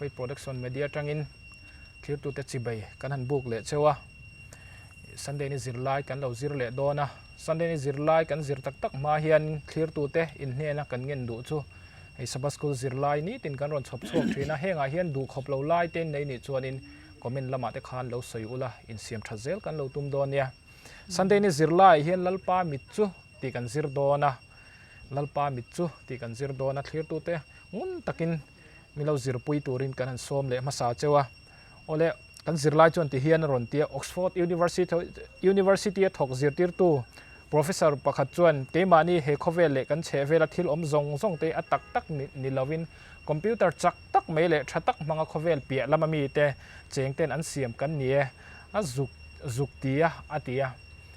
Faith Production Media atangin thlirtute chibei kan han buk leh cheu a. Sunday ni zirlai kan lo zir leh dawn a, Sunday ni zirlai kan zir tak tak hma hian thlirtute inhnena kan ngen duh chu hei Sabbath School zirlai nitin kan rawn chhawp chhuak thin a, hengah hian duhkhawp lo lai te in nei nih chuanin comment lamah te khan lo sawi ula insiam that zel kan lo tum dawn nia. Sunday ni zirlaiah hian Lalpa mit chu tih kan zir dawn a, Lalpa mit chu tih kan zir dawn a, thlirtute ngun takin min lo zirpui turin kan han sawm leh hmasa cheu a. Awle, kan zirlai chuan ti hian a rawn ti a, Oxford University University a thawk zirtirtu Professor pakhat chuan keimahni he khawvel leh kan chhehvela thil awm zawng zawng te a tak tak ni lovin computer chak tak mai leh tha tak hmanga khawvel piah lama mite cheng ten an siam kan ni e a zuk zuk ti a a ti a.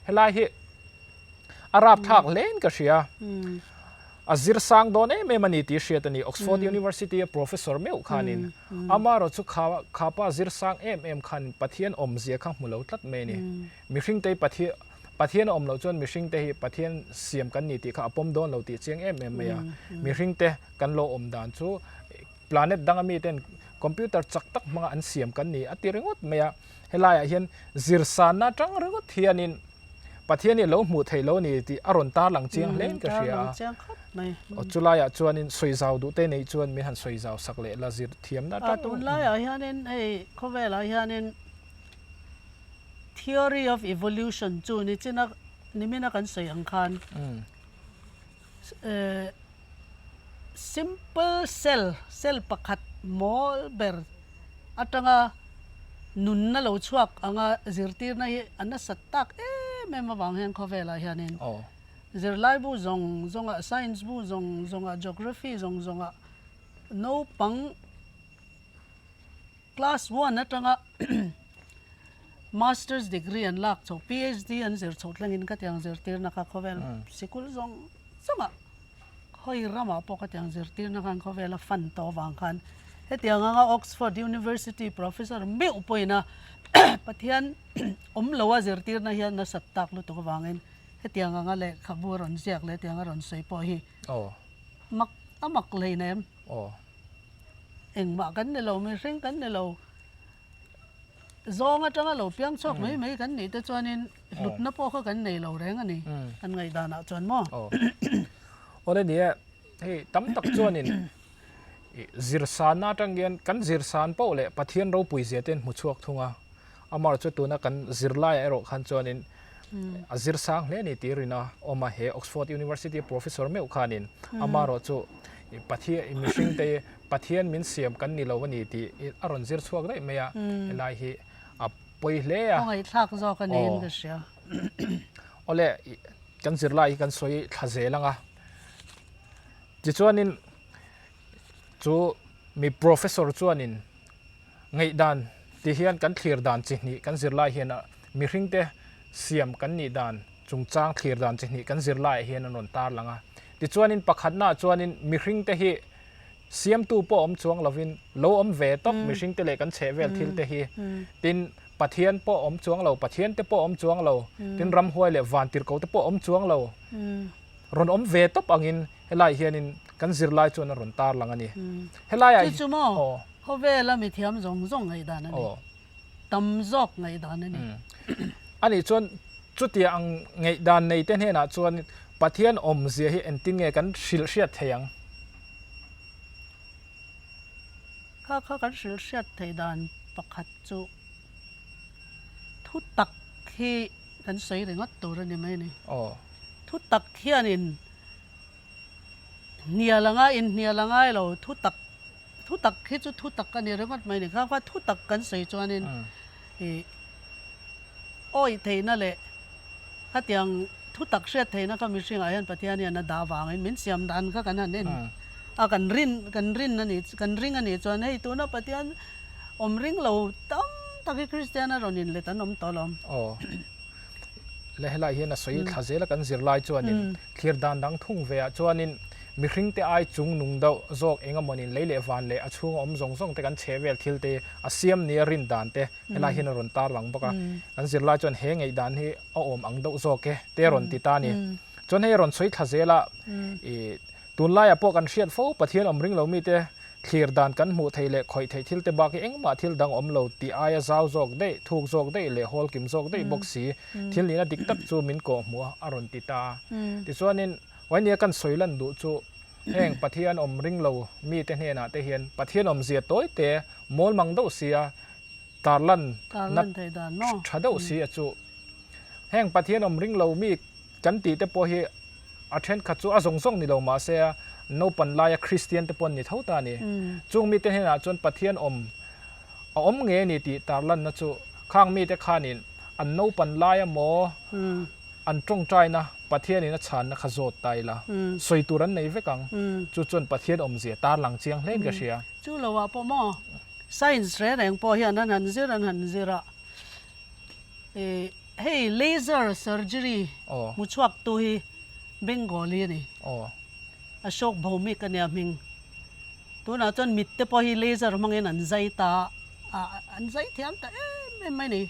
Helai hi a rapthlak hlein ka hria. A zir sang dawn em em a ni tih hriat a ni. Oxford University a professor meuh khanin amarawh chu kha kha pa zir sang em em khan Pathian awmzia kha hmu lo tlat mai a ni. Mihring te hi Pathian Pathian a awm loh chuan mihring te hi Pathian siam kan ni tih kha a pawm dawn lo tih chiang em em mai a. Mihring te kan lo awm dan chu planet danga miten computer chak tak hmanga an siam kan ni a ti ringawt mai a. Helaiah hian zir sanna atang ringawt hianin Pathian hi lo hmuh theih lo ni tih a rawn tarlang chiang hlein ka hria a. Aw chulaiah chuanin sawi zau duh te neih chuan min han sawi zau sak leh la zir thiamna atang. Tunlaiah hianin hei khawvelah hianin theory of evolution chu ni china nimina kan sawi ang khan simple cell, cell pakhat mawl ber atanga nunna lo chhuak anga zirtirna hi a nasat tak em em avang hian khawvelah hianin zirlai bu zawng zawngah, science bu zawng zawngah, geography zawng zawngah naupang Class one atanga Masters degree an lak chhoh, PhD an zir chhoh thlengin ka tiang zirtirna kha khawvel sikul zawng zawngah hawi ramah pawh ka tiang zirtirna khan khawvel a fan tawh avang khan hetiang anga Oxford University Professor meuh pawhin a Pathian awm loa zirtirna hian nasat tak lutuk avangin hetiang anga lehkhabu a rawn ziak leh hetiang a rawn sawi pawh hi mak a mak hleinem. Engmah kan ni lo, mihring kan ni lo. Zawng atanga lo piang chhuak mai mai kan nih te chuanin hlutna pawh kha kan nei lo reng a ni, kan ngaihdanah chuan maw? Awle ni e, hei tam tak chuanin zirsanna atang hian kan zirsan poh leh Pathian ropui zia te an hmu chhuak thung a, amaherawhchu chu tuna kan zirlaiah erawh khan chuanin a zir sang hle a ni tih rin a awm a, he Oxford University professor meuh khanin amaherawh chu Pathian mihring te Pathian min siam kan ni lo a ni tih a rawn zir chhuak daih mai a, helai hi a pawi hle a. Kawngaihthlak zawk a niin ka hria. Awle kan zirlai hi kan sawi thla zel ang a, tichuanin chu mi professor chuanin Ngaihdan ti hian kan thlir dan chi hnih kan zirlai hian a mihringte siam kan nih dan chungchang thlir dan chi hnih kan zirlaiah hian an rawn tarlang a. Tichuanin pakhatnaah chuanin mihringte hi siamtu pawh awm chuang lovin lo awm ve tawp mihringte leh kan chhehvel thilte hi tin Pathian pawh awm chuang lo, Pathiante pawh awm chuang lo, tin ramhuai leh vantirhkote pawh awm chuang lo rawn awm ve tawp angin Helai hianin kan zirlai chuan a rawn tarlang a ni. Helaiah Chu chu maw? Khawvela mithiam zawng zawng ngaihdan a ni. Tam zawk ngaihdan a ni. Anih chuan chutia ang ngaihdan neite hnenah chuan Pathian awmzia hi engtin nge kan hrilh hriat thei ang? Kha kha kan hrilh hriat theih dan pakhat chu thutak hi kan sawi ringawt tur a ni mai a ni. Thutak hianin Hnial anga inhnial a ngai lo, thutak thutak hi chu thutak a ni ringawt mai ni. Kha kha thutak kan sawi chuanin ih awih theihna leh khatiang thutak hriat theihna kha mihringah hian Pathian hian a dah vangin min siam dan kha kan han en a, kan rin kan rin a nih kan ring a nih chuan hei tuna Pathian awm ring lo tam tak hi Kristian a rawn inlet an awm tawh alawm. Le helai hian a sawi thla zela kan zir lai chuanin thlir dan dang thung ve ah chuanin mihring te ai chung nung deuh zawk eng emawnin lei leh van leh a chhunga awm zawng zawng te kan chhe vel thil te a siam nia rin dan te helai hian a rawn tar lang bawk a. Kan zir lai chuan he ngaih dan hi a awm ang deuh zawk e te rawn ti ta a ni. Chuan hei a rawn sawi thla zela ih tunlaiah pawh kan hriat fo Pathian awm ring lo mite. Thlir dan kan hmuh theih leh khawih theih thil te bak hi engmah thil dang awm lo tih aia zau zawk daih, thuk zawk daih leh hawl kim zawk daih bawk si. Thil nihna dik tak chu min kawh hmuh a, a rawn ti ta. Tichuanin, Wainia kan sawi lan duh chu heng Pathian awm ring lo mite hnenah te hian Pathian awmzia tawi te mawl mang deuh sia tarlan na tha deuh si a chu. Heng Pathian awm ring lo mi kan tih te pawh hi a thenkhat chu a zawng zawng ni lo mahse naupan laia Kristian te pawh an ni tho ta a ni. Chung mite hnenah chuan Pathian awm a awm ngei a ni tih tarlanna chu khang mite khanin an naupan laia maw an tawngtaina Pathianin a chhanna kha zawt ta ila sawi tur an nei vek ang. Chu chuan Pathian awmzia tarlang chiang hlein ka hria. Chu loah pawh maw science reng reng pawh hian an han zir an han zir a. Hei laser surgery hmu chhuak tu hi Bengali a ni. Ashok Bhowmik a nia hming. Tunah chuan mit te pawh hi laser hmangin an zai ta a, an zai thiam ta em em mai a ni.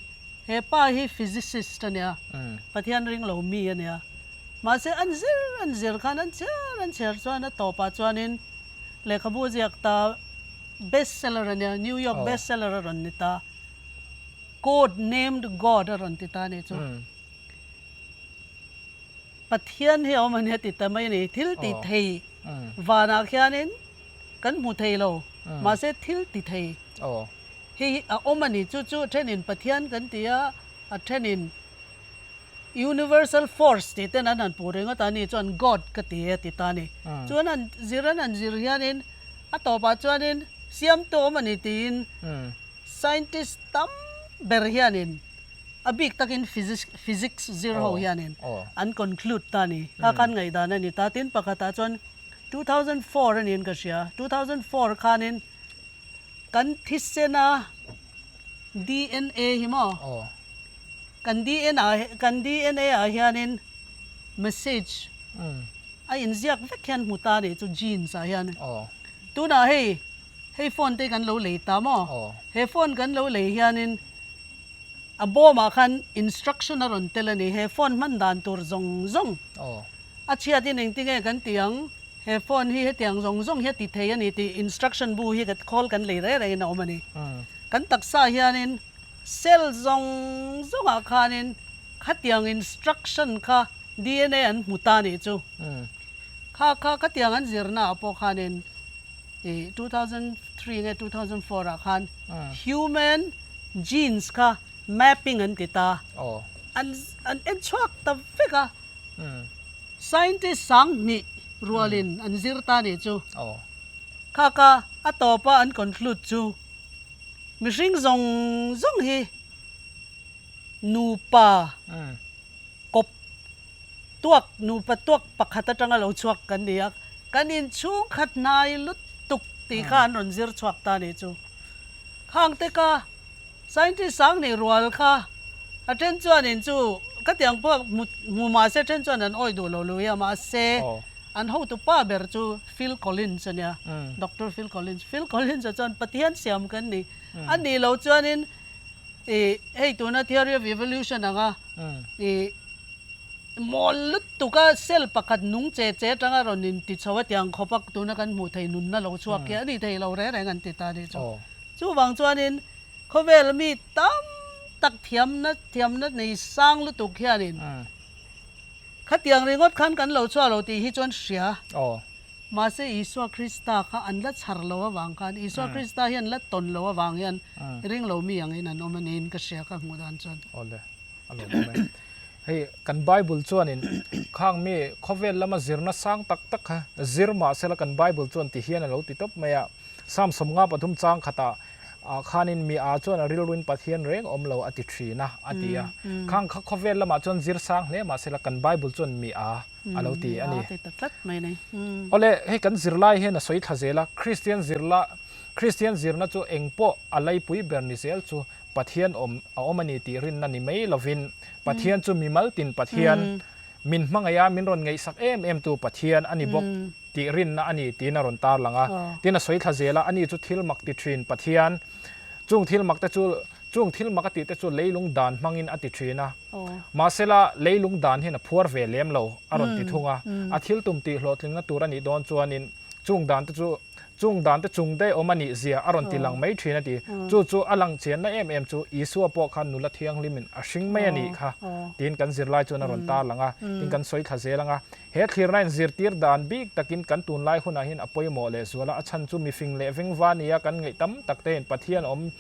He pa hi physicist a nia, Pathian ring lo mi a nia. Mahse an zir an zir khan an chhiar an chhiar chuan a tawpah chuanin lehkhabu a ziak ta best seller a nia, New York best seller a rawn ni ta. Code named God a rawn ti ta a nih chu. Pathian hi a awm a nia ti ta mai a ni. Thil ti thei vanah khianin kan hmu thei lo, mahse thil ti thei hi a awm a ni. Chu chu a thenin Pathian kan ti a, a thenin Universal force tih ten an han puh ringawt a, ani chuan God ka ti e a ti ta a ni. Chuan an zir an han zir hianin a tawpah chuanin siamtu awm a ni tiin Scientist tam ber hianin a bik takin physics zir ho hianin an conclude ta a ni. Kha khan ngaihdan a ni ta. Tin pakhatah chuan 2004 a niin ka hria. 2004 khanin kan thisena DNA hi maw kan DNA kan DNA ah hianin message a inziak vek hian hmu ta a nih chu genes ah hian. Tunah hei Hei phone te kan lo lei ta maw? He phone kan lo lei hianin a bawmah khan instruction a rawn tel a ni. He phone hman dan tur zawng zawng a chhiatin engtinge kan ti ang, he phone hi hetiang zawng zawng hi a ti thei a ni tih instruction bu hi khawl kan lei reng rengin a awm a ni. Kan taksa hianin cell zawng zawngah khanin khatiang instruction kha DNA an hmu ta a nih chu. Kha kha khatiang an zirnaah pawh khanin i 2003 nge 2004 ah khan human genes kha mapping an ti ta an an en chhuak ta vek a scientist 2000 rualin an zir ta nih chu kha kha a tawpa an conclude chu mihring zawng zawng hi nupa Kawp tuak, nupa tuak pakhat atanga lo chhuak kan ni a, kan inchhungkhat hnai lutuk tih kha an rawn zir chhuak ta a nih chu. Khangte kha scientist sang nih rual kha a then chuan in chu ka tiang pawh hmu hmu mahse then chuan an awih duh lo lui a, mahse an hotu pa ber chu Phil Collins a nia, Doctor Phil Collins. Phil Collins-a chuan Pathian siam kan ni, a nih loh chuanin I hei tuna theory of evolution anga i mawl lutuk a cell pakhat nung che che atanga rawn in ti chho a tiang khawp a tuna kan hmuh theih nunna lo chhuak hi a ni thei lo reng reng an ti ta anih chu. Chuvang chuanin khawvel mi tam tak thiamna thiamna nei sang lutuk hianin khatiang ringawt khan kan lo chhuak lo tih hi chuan hria. Mahse Isua Krista kha an la chhar lo avang khan, Isua Krista hi an la tawn lo avang hian ring lo mi angin an awm a niin ka hria ka hmuh dan chuan. Awle, a lawm awm e. Hei kan Bible chuanin khang mi khawvel lama zirna sang tak tak kha zir mahsela kan Bible chuan ti hian a lo ti tawp mai a. Psalm 53 chang khatah ah khanin mi a chuan a rilruin Pathian reng awm lo a ti thin a, a ti a. Khang kha khawvel lamah chuan zir sang hle mahsela kan Bible chuan mi a a lo ti a ni. Awle, hei kan zirlai hian a sawi thla zel a, Kristian zirla, Kristian zirna chu eng pawh a laipui ber ni zel chu Pathian awm a awm a ni tih rinna ni mai lovin Pathian chu mimal tin Pathian, min hmangaih a, min rawn ngaihsak em em tu Pathian a ni bawk tih rinna a ni tiin a rawn tarlang a. Tin a sawi thla zel a, ani chu thil mak ti thin Pathian, chung thil mak te chu Chung thil mak a tih te chu leilung dan hmangin a ti thin a. Mahsela, leilung dan hian a phuar ve lem lo, a rawn ti thung a. A thil tum tih hlawhtlingna tur a nih dawn chuanin chung dan te chu, Chung dan te chung daih awm a nih zia a rawn ti lang mai thin a ti. Chu chu a lang chianna em em chu Isua pawh khan nula thianghlimin a hring mai a nih kha tiin kan zirlai chuan a rawn tar lang a, tin kan sawi thla zel ang a. He thlirna in zirtir dan bik takin kan tunlai hunah hian a pawimawh leh zual a, a chhan chu mifing leh vengva nia kan ngaih tam tak te hian Pathian awm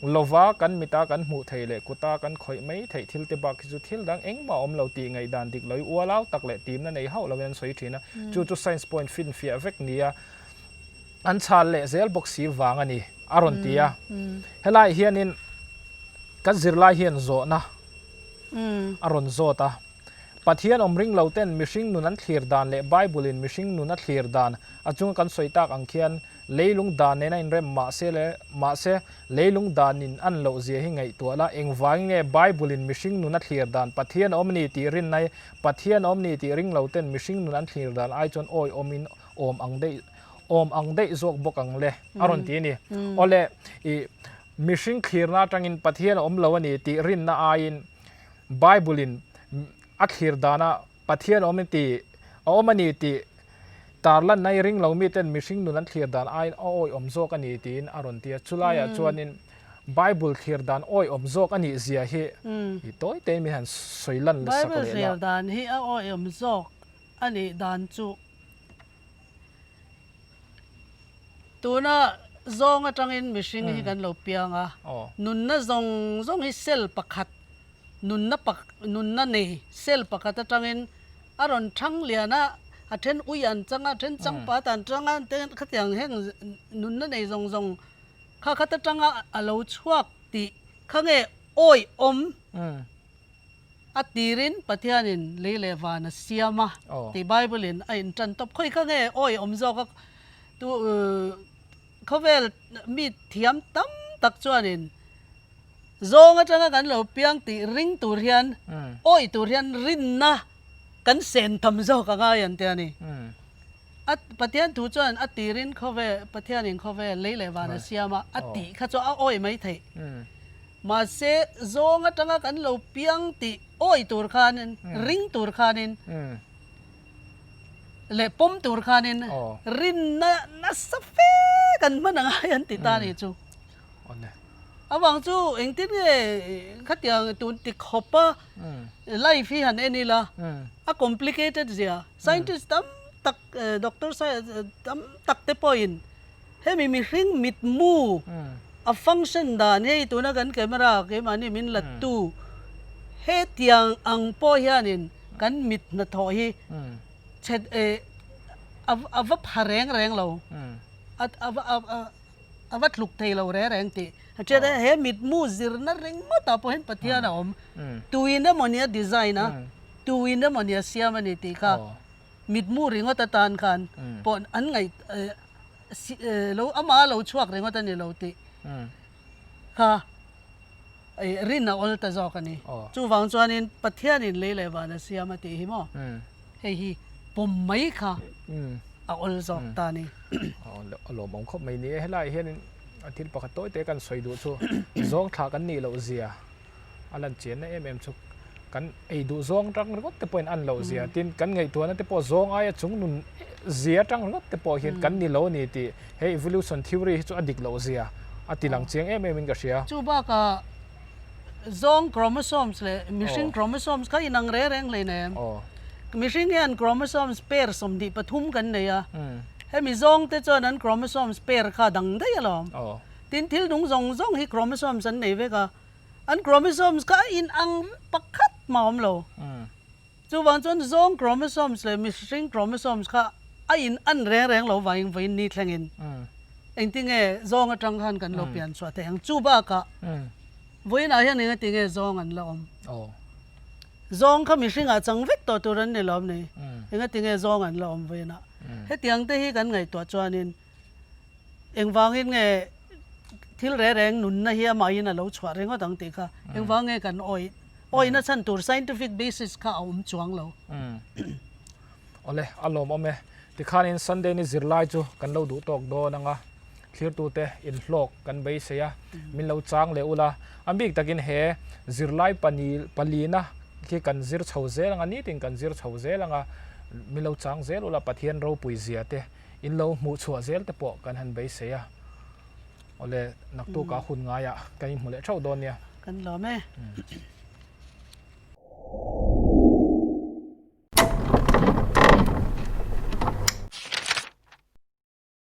lova kan mita kan hmuh theih leh kuta kan khawih mai theih thil te bak hi chu thil dang engmah awm lo tih ngaihdan dik lo i ualau tak leh timna nei hauh lovin an sawi thin a, chu chu science point finfiah vek nia an chhal leh zel bawk si vang a ni a rawn ti a. Helaiah hianin kan zirlai hian zawhna a rawn zawt a. Pathian awm ring lo ten mihring nun an thlir dan leh Bible in mihring nun a thlir dan a chunga kan sawi tak ang khian leilung dan nen a inrem mahse le mahse leilung dan in an loh zia hi ngaihtuah la engvangin nge Bible in mihring nun a thlir dan Pathian awm ni tih rinna hi Pathian awm ni tih ring lo ten mihring nun an thlir dan ai chuan awi awm in awm ang daih awm ang daih zawk bawk ang le a rawn ti a ni. Awle ih mihring thlirna atangin Pathian a awm lo a ni tih rinna aiin Bible-in a thlir dana Pathian awm tih a awm a ni tih tarlanna i ring lo miten mihring nun an thlir dan aiin a awihawm zawk a ni tiin a rawn ti a. Chulaiah chuanin Bible thlir dan awihawm zawk a nih zia hi i tawi tein min han sawi lan sak leh la. Bible thlir dan hi a awihawm zawk a nih dan chu Tuna zawng atangin mihring hi kan lo piang a, nunna zawng zawng hi cell pakhat, nunna pak, nunna nei cell pakhat atangin a rawn thang lian a, a then ui an chang a, a then changpat an chang a, khatiang heng nunna nei zawng zawng kha khat atanga a lo chhuak tih kha nge awihawm. A tirin Pathianin lei leh van a siam a tih Bible in a intan tawp. Khawi kha nge awi awm zawk a tu khawvel mi thiam tam tak chuanin zawng atanga kan lo piang tih ring tur hian awi tur hian rinna kan sen tham zawk a ngai an ti a ni. A Pathian thu chuan a tirin khawvel Pathianin khawvel lei leh van a siam a a tih kha chu a awi mai theih. Mahse, zawng atanga kan lo piang tih awi tur khanin, ring tur khanin leh pawm tur khanin rinna nasa fe kan hman a ngai an ti ta nih chu. Avang chu engtin nge khatiang tun ti khawpa life hi han en ila a complicated zia scientist tam tak doctor tam tak te pawhin Hemi mihring mitmu a function dan hei tuna kan camera keimahni min la tu hetiang ang pawh hianin kan mit hnathawh hi chhe eh a va pha reng reng lo a va tluk thei lo reng reng tih a hriat a he mitmu zirna ringawtah pawh hian Pathian a awm tuin emawni a design a tuin emawni a siam a ni tih kha Mitmu ringawt atan khan pawh an ngaih lo amah a lo chhuak ringawt a ni lo tih kha rin a awl ta zawk a ni. Chuvang chuanin Pathianin lei leh van a siam a tih hi maw hei hi pawm mai kha a awl zawk ta a ni. A lawmawm khawp mai ni e. Helaiah hianin thil pakhat tawi te kan sawi duh chu zawng thlah kan nih loh zia. A lan chianna em em chu kan ei duh zawng tang ringawt te pawhin an loh zia tin kan ngaihtuahna te pawh zawng aia chung nun zia tang ringawt te pawh hian kan ni lo a ni tih he evolution theory hi chu a dik loh zia a ti lang chiang em em in ka hria. Chu bakah zawng chromosomes leh mihring chromosomes kha inang reng reng hlei nem. Mihring hian chromosomes pair 23 kan nei a, hemi zawng te chuan an chromosomes pair kha dang daih alawm. Tin thil nung zawng zawng hi chromosomes an nei vek a. An chromosomes kha a inang pakhat mah awm lo. Chuvang chuan zawng chromosomes leh mihring chromosomes kha a in an reng reng lo vangin vawiin ni thlengin engtinge zawng atang khan kan lo pian chhuah theih ang. Chu bakah vawiinah hian engatinge zawng an la awm? Zawng kha mihringah chang vek tawh tur an ni lo ni. Engatinge zawng an la awm vawiinah? Hetiang te hi kan ngaihtuah chuanin Engvangin nge thil reng reng nunna hi amahin a lo chhuah ringawt ang tih kha engvang nge kan awih awihna chhan tur scientific basis kha a awm chuang lo. Awle, a lawmawm e. Tikhanin Sunday ni zirlai chu kan lo duh tawk dawn ang a, thlirtute inhlawk kan beisei a, min lo chang leh ula. A bik takin he zirlai pani palina khi kan zir chho zel ang a, nitin kan zir chho zel ang a, min lo chang zel ula Pathian ropui zia te. In lo hmuh chhuah zel te pawh kan han beisei a. Awle naktuk ah hun ngaiah kan inhmu leh theuh dawn nia. Kan lawm e.